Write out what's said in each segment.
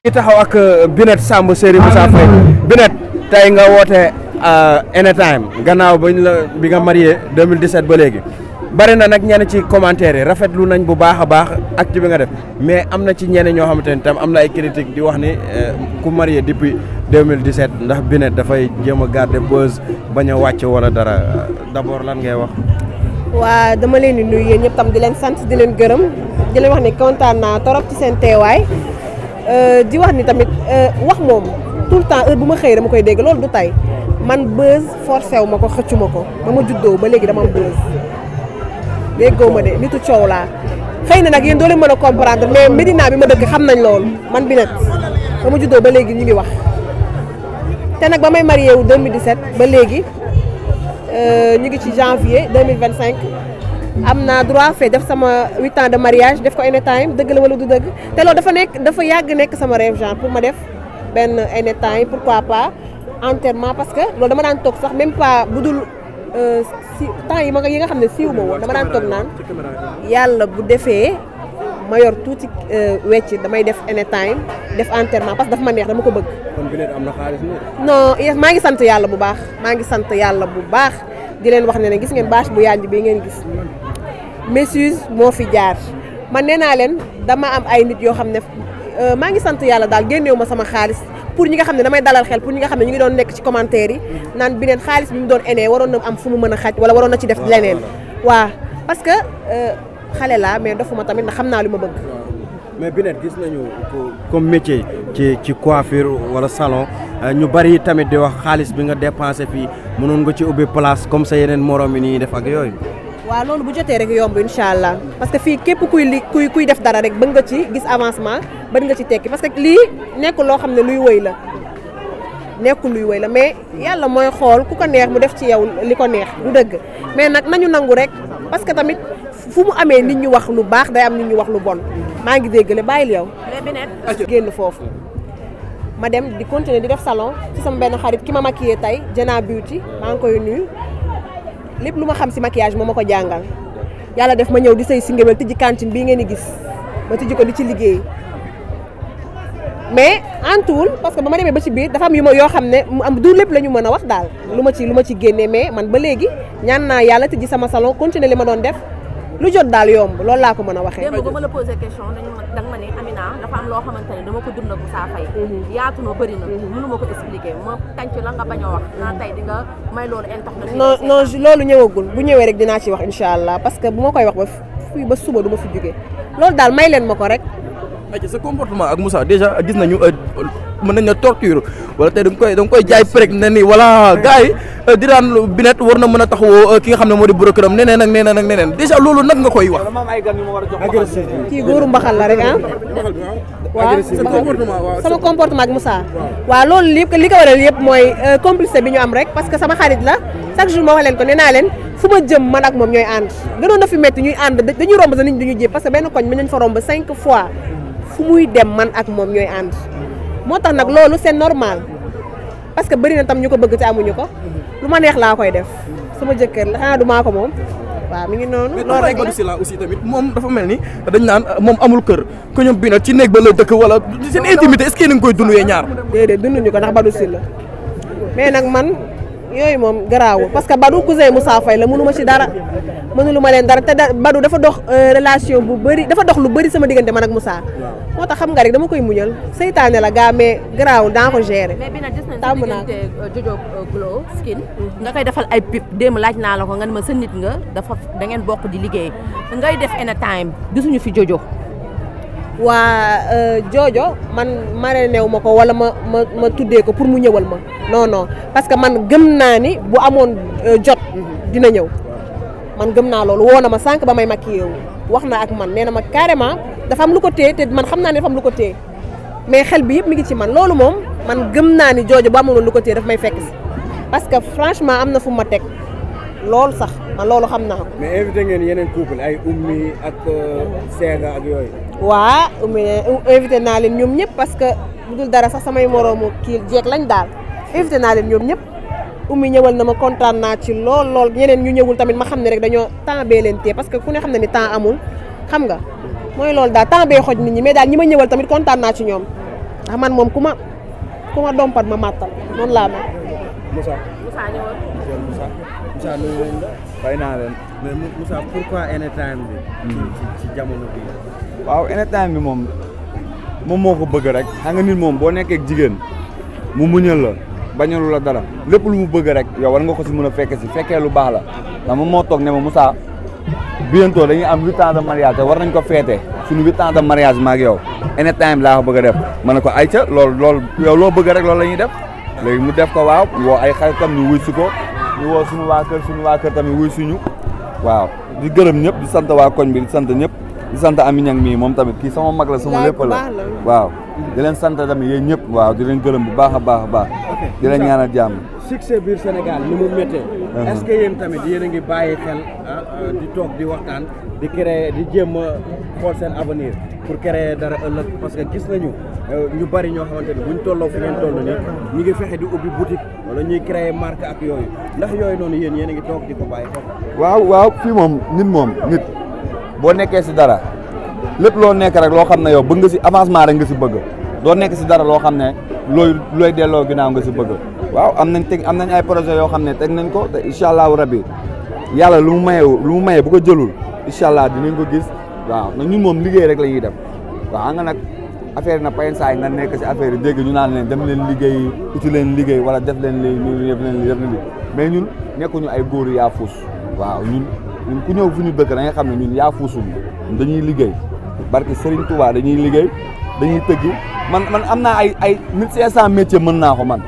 ngi taxaw ak Binet Samb Série Moussa Faye Binet tey nga woote anytime gannaaw bi nga marié 2017 ba léegi bari na nag ñenn ci commentaire yi rafetlu nañ bu baax a baax acte bi nga def mais am na ci ñenn ñoo xamante ne tam am na ay critique di wax ni ku marié depuis 2017 ndax Binet dafay jéem a garder buzz bañ a wàcc wala dara d'abord lan ngay wax. waa dama leen di nuyu yéen ñëpp tam di leen sant di leen gërëm di leen wax ni kontaan naa torop ci seen teewaay. di wax ni tamit wax moom tout le temps heure bu ma xëy dama koy dégg loolu du tey man buzz forcé wu ma ko xëccu ma ko ba ma juddoo ba léegi dama am buzz déggoo ma de nitu coow laa xëy na nag yéen doo leen mën a comprendre mais Médina bi ma dëkk xam nañ loolu man Binet ba ma juddoo ba léegi ñu ngi wax te nag ba may marié wu 2017 ba léegi ñu ngi ci janvier 2025 am naa droit fait def sama 8 ans de mariage def ko anytime dëgg la wala du dëgg te loolu dafa yàgg nekk sama rêve genre pour ma def benn anytime pourquoi pas enterrement parce que loolu dama daan toog sax même pas bu dul si temps yi nga xam ne siiw ma woon dama daan toog naan yàlla bu defee ma yor tuuti wecc damay def anytime def enterrement parce que dafa ma neex dama ko bëgg. kon Binet am na xaalis non maa ngi sant yàlla bu baax maa ngi sant yàlla bu baax di leen wax ne gis ngeen bâche bu yànj bi ngeen gis. Messieurs moo fi jaar man nee naa leen dama am ay nit yoo xam ne maa ngi sant yàlla daal génneewu ma sama xaalis pour ñi nga xam ne damay dalal xel pour ñi nga xam ne ñu ngi doon nekk ci commentaire yi naan Binet xaalis bi mu doon enee waroon na am fu mu mën a xaj wala waroon na ci def leneen waa parce que xale laa mais dofuma tamit ndax xam naa lu ma bëgg. mais Binet gis nañu comme métier ci coiffure wala salon ñu bari tamit di wax xaalis bi nga dépensé fii mënoon nga ci ubbi place comme ça yeneen morom yi nii def ak yooyu. waaw loolu bu jotee rek yomb incha allah parce que fii képp kuy def dara rek bëgg nga ci gis avancement bëgg nga ci tekki parce que lii nekkul loo xam ne luy wëy la mais yàlla mooy xool ku ko neex mu def ci yow li ko neex du dëgg mais nag nañu nangu rek parce que tamit fu mu amee nit ñu wax lu baax day am nit ñu wax lu bon maa ngi déggale bàyyil yow. génn foofu ma dem di continuer di def salon ci sama benn xarit ki ma maquillé tey Jena Beauty maa ngi koy nuyu. lépp lu ma xam si maquillage moo ma ko jàngal yàlla def ma ñëw di sëy si ngéwél tijji cantine bii ngeen di gis ma tijji ko di ci liggéey mais en tout parce que ba ma demee ba ci biir dafa am yoo xam ne mu am du lépp la ñu mën a wax daal lu ma ci génnee mais man ba léegi ñaan naa yàlla tijji sama salon continuer li ma doon def lu jot daal yomb loolu laa ko mën a waxee. démb ba ma la posé question danga ma ne Amina dafa am loo xamante ne dama ko dund ak Moussa Faye. yaatu na bëri na. mënu ma ko expliquer ma tànc la nga bañ a wax. naa tey di nga may loolu internet. non loolu ñëwagul bu ñëwee rek dinaa ci wax incha allah parce que bu ma koy wax ba fii ba suba du ma fi jógee loolu daal may leen ma ko rek. sa comportement ak Moussa déjà gis nañu mën nañ na torture wala tey da nga koy jaay prek ne ni voilà gars yi di daan Binet war na mën a taxawoo ki nga xam ne moo di borom këram neneen ak neneen déjà loolu nag nga koy wax. kii góoru mbaxal la rek ah. waaw sama comportement ak Moussa. waaw loolu lépp li ko waral yëpp mooy complicité bi ñu am rek parce que sama xarit la chaque jour ma wax leen ko nee naa leen fu ma jëm man ak moom ñooy ànd gënoon na fi métti ñuy ànd dañuy romb sa nit ñi duñu jéem parce que benn koñ bi nañ fa romb 5 fois fu muy dem man ak moom ñooy ànd moo tax nag loolu c'est normal parce que bëri na tam ñu ko bëgg te amuñu ko lu ma neex laa koy def sama jëkkër la xanaa du maa ko moom waaw mi ngi noonu. loolu rek la aussi tamit moom dafa mel ni dañ naan moom amul kër ko ñoom Binet ci néeg ba la dëkk wala seen intimité est-ce que yéen a ngi koy dund yee ñaar. déedéet dunduñu ko ndax Badou Sylla mais nag man yooyu moom garaawul parce que Badou cousin Moussa Faye la mënu ma ci dara mënulu ma leen dara te Badou dafa dox relation bu bëri dafa dox lu bëri sama diggante man ak Moussa moo tax xam nga rek dama koy muñal seytaane la gaa mais garaawul daa ko gérer. mais Binet gis nañ sa diggante Jojo Glow Skin nga koy defal ay pub démb laaj naa la ko nga ne ma sa nit nga da ngeen bokk di liggéey ngay def anytime gisuñu fi Jojo. waa Jojo man marenew ma ko wala ma tuddee ko pour mu ñëwal ma non parce que man gëm naa ni bu amoon jot dina ñëw man gëm naa loolu woo na ma sànq ba may maquillé wu wax na ak man nee na ma carrément dafa am lu ko téye te man xam naa ne dafa am lu ko téye mais xel bi yëpp mi ngi ci man loolu moom man gëm naa ni Jojo bu amoon lu ko téye daf may fekk si parce que franchement am na fu ma teg loolu sax man loolu xam naa ko. mais invité ngeen yeneen couple ay Oumy ak Sega ak yooyu. waa invité naa leen ñoom ñëpp parce que bu dul dara sax samay moroomu kii jeeg lañ daal invité naa leen ñoom ñëpp Oumy ñëwal na ma kontaan naa ci lool ñeneen ñu ñëwul tamit ma xam ne rek dañoo temps bee leen téye parce que ku ne xam ne ni temps amul xam nga mooy loolu daal temps bee xoj nit ñi mais daal ñi ma ñëwal tamit kontaan naa ci ñoom ndax man moom ku ma dompat ma màttal noonu laa mel. Moussa ñëwoon. Moussa nuyu nañ la. fay naa leen. mais Moussa pourquoi anytime bi. ci jamono bi. waaw anytime bi moom moo ko bëgg rek xam nga nit moom boo nekkee ak jigéen mu muñal la bañalu la dara lépp lu mu bëgg rek yow war nga ko si mën a fekkee lu baax la ndax moom moo toog ne ma Moussa bientôt dañuy am 8 ans de mariage te war nañ ko feete suñu 8 ans de mariage ma ak yow anytime laa ko bëgg a def ma ne ko ayca loolu yow loo bëgg rek loolu la ñuy def léegi mu def ko waaw woo ay xaritam ñu wuy si ko ñu woo suñu waa kër tamit wuy suñu waaw di gërëm ñëpp di sant waa koñ bi di sant ñëpp di sant Ami Ñang mii moom tamit kii sama mag la sama lépp la waaw di leen sant tamit yéen ñëpp waaw di leen gërëm bu baax a baax di leen ñaanal jàmm. succès biir Sénégal ni mu méttee. est-ce que yéen tamit yéen a ngi bàyyi xel di toog di waxtaan di créer di jéem a xool seen avenir pour créer dara ëllëg parce que gis nañu ñu bari ñoo xamante ni buñ tolloo fi ngeen toll nii ñu ngi fexe di ubbi boutique wala ñuy créer marque ak yooyu ndax yooyu noonu yéen a ngi toog di ko bàyyi xel. waaw fii moom nit boo nekkee si dara lépp loo nekk rek loo xam ne yow bëgg nga si avancement rek nga si bëgg doo nekk si dara loo xam ne looy delloo ginnaaw nga si bëgg waaw am nañ ay projet yoo xam ne teg nañ ko te incha allahu rabi yàlla lu mu maye bu ko jëlul incha allah dinañ ko gis waaw na ñun moom liggéey rek la ñuy def waaw nga nag affaire na payen saa yi nga nekk si affaire yi dégg ñu naan leen dem leen liggéey uti leen liggéey wala def leen li def leen li mais ñun nekkuñu ay góor yaa fuus waaw ñun ku ñëw fu ñu dëkk da nga xam ne ñun yaa fuusuñu dañuy liggéey barke Serigne Touba dañuy liggéey dañuy tëgg man am naa ay 1500 métiers mën naa ko man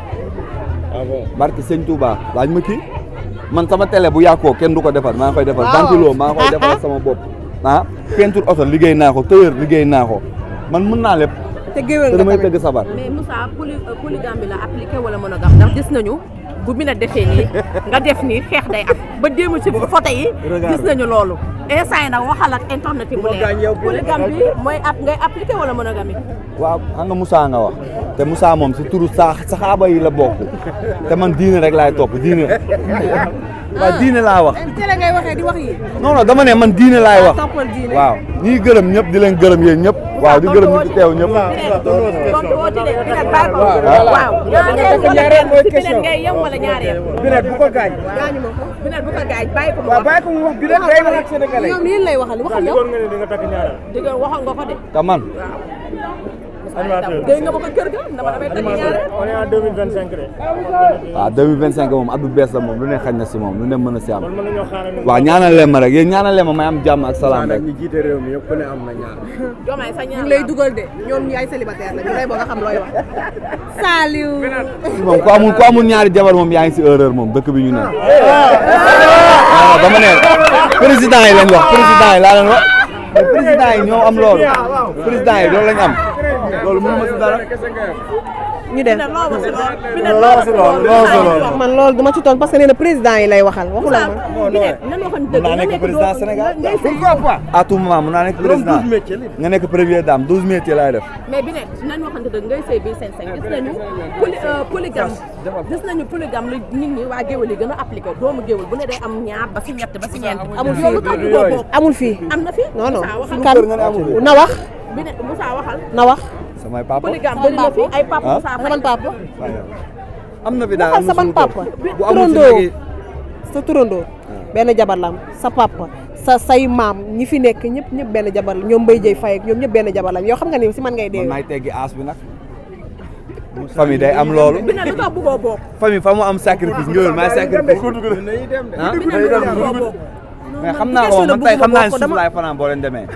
barke Serigne Touba laaj ma kii man sama télé bu yàqoo kenn du ko defar maa ngi koy defar ventilo maa ngi koy defar sama bopp peinture oto liggéey naa ko tailleur liggéey naa ko man mën naa lépp te géwél nga damay tëgg sabar mais Moussa polygame bi la appliqué wala monogame ndax gis nañu bu mi na defee nii nga def nii xeex day am ba démb ci photo yi gis nañu loolu instant yi nag waxal ak internet yi mu leer polygame bi mooy ngay appliqué wala monogame waaw xam nga Moussa nga wax te Moussa moom si turu saxaaba yi la bokk te man diine rek laay topp diine waaw diine laa wax télé ngay waxee di wax yi non dama ne man diine laay wax toppal diine waaw ñii gërëm ñëpp di leen gërëm yéen ñëpp waaw di gërëm ñi fi teew ñëpp waaw ñaareel mooy question ngay yem wala ñaareel Binet bu ko gaañ gaañu ma ko Binet bu ko gaaj bàyyi ko mu waaw wax bàyyi ko mu wax Binet day wax ak Sénégalais ñoom yéen lay waxal waxal yow dëgg waxoon nga ko de te man dégg nga ba ko kër ga dama damay takk ñaareel on est en 2025 de. waaw 2025 moom at bu bees la moom lu ne xañ na si moom lu ne mën a si am kon mën nañoo xaaral waaw ñaanal leen ma rek yéen ñaanal leen ma may am jàmm ak salaam rek ñi jiite réew mi yëpp ku ne am na ñaar Diomaye sa ñu ñaar ngi lay dugal de ñoom ñi ay célibataire la ñu lay boo nga xam looy wax Saliou moom ku amul ñaari jabar moom yaa ngi si erreur moom dëkk bi ñu ne waaw dama ne président yi lañ wax président yi laa leen wax mais président yi ñoo am loolu président yi loolu lañ am loolu mënu ma si dara ñu dem loolu man loolu dama ci toon parce que nee na président yi lay waxal waxu la man nan waxoon dëgg naa nekk président Sénégal pourquoi pas à tout moment mun naa nekk président nga nekk première dame 12 métiers laay def mais bi nekk nan waxante dëgg ngay sëy biir seen gis nañu polygame gis nañu polygame la nit ñi waa géwél yi gën a appliqué doomu géwél bu ne day am ñaar ba si ñett ba si ñeent amul loolu tax du ko bokk amul fii am na fi non non Moussa waxal kan na wax bi ne Moussa waxal na wax samay papa polygame bëri na fi ay papa Moussa sama papa am na fi daal waxal sama papa bu amul si turandoo léegi sa turandoo benn jabar la am sa papa say maam ñi fi nekk ñëpp benn jabar la ñoom Mbaye Dieye Faye ak ñoom ñëpp benn jabar la yow xam nga ni si man ngay man dee maay teggi aas bi nag famille day am loolu bi ne lu tax bëggoo bokk famille fa mu am sacrifice ngëwël maay sacrifice ah bi ne lu tax bëggoo bokk mais xam naa ko man tey xam naa ne suuf laay fanaan boo leen demee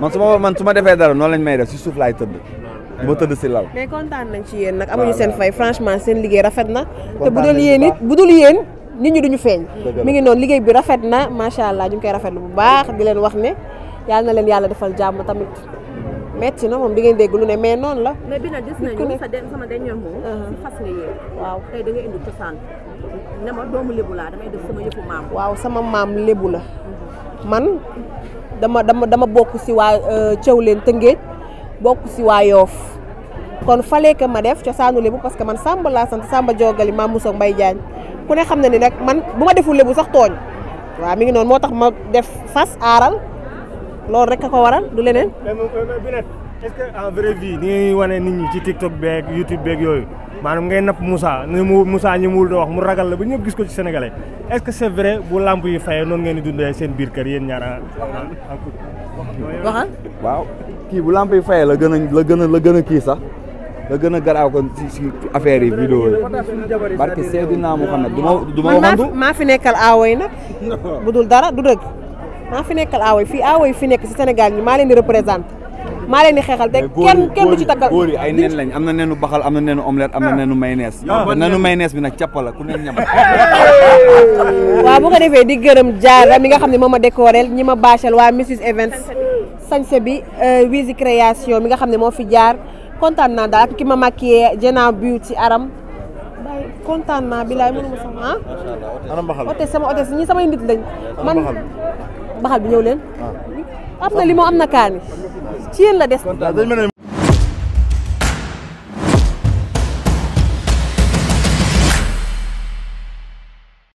man su ma defee dara noonu lañ may def si suuf laay tëdd bu ma tëdd si lal mais kontaan nañ ci yéen nag amuñu seen fay franchement seen liggéey rafet na te bu dul yéen it bu dul yéen nit ñi duñu feeñ mi ngi noonu liggéey bi rafet na macha allah ñu ngi koy rafetlu bu baax di leen wax ne yàlla na leen yàlla defal jàmm tamit metti na moom di ngeen dégg lu ne mais noonu la mais bi nag gis nañu sama dernier mot si fas nga yéen waaw tey da nga indi cosaan ne ma doomu lébu laa damay def sama yëfu maam waaw sama maam lébu la man dama bokk si waa Thiawlène Tëngéej bokk si waa Yoof kon fallait que ma def cosaanu lébu parce que man Samba laa sant Samba Jogali Maam Moussa Mbaye Diagne ku ne xam na ni nag man bu ma deful lébu sax tooñ waaw mi ngi noonu moo tax ma def fas aaral loolu rek a ko waral du leneen. Binet est-ce que en vraie vie ni ngay wane nit ñi ci TikTok beeg YouTube beeg yooyu maanaam ngay napp Moussa ni mu Moussa ñi mu wax mu ragal la ba ñëpp gis ko ci sénégalais est-ce que c'est vrai bu lamp yi fayee noonu ngeen di dundee seen biir kër yéen ñaar waxal. waaw kii bu lamp yi fayee la gën a kii sax la gën a garaaw ko ci affaire yi vidéo yi barke Seydina Muhammad du ma waxantu maa fi nekkal aawo yi nag bu dul dara du dëgg maa fi nekkal aawo yi fii aawo yi fi nekk ci Sénégal ñi maa leen di représenté maa leen di xeexal te kenn du ci takkal góor yi ay nen lañ am na nenu baxal am na nenu omelette am na nenu mayonnaise te nenu mayonnaise bi nag cappala ku ne ñam waaw bu ko defee di gërëm Diarra mi nga xam ne moo ma décoré ñi ma bâchel waa Mrs Events sañse bi Wizi création mi nga xam ne moo fi jaar kontaan naa daal ak ki ma maquillé Jena Beauty Aram bay kontaan naa bilaay mënuma sax ana mbaxal ote sama ote ñi samay nit lañ man mbaxal bi ñëw leen am na limon am na kaani ci yéen la des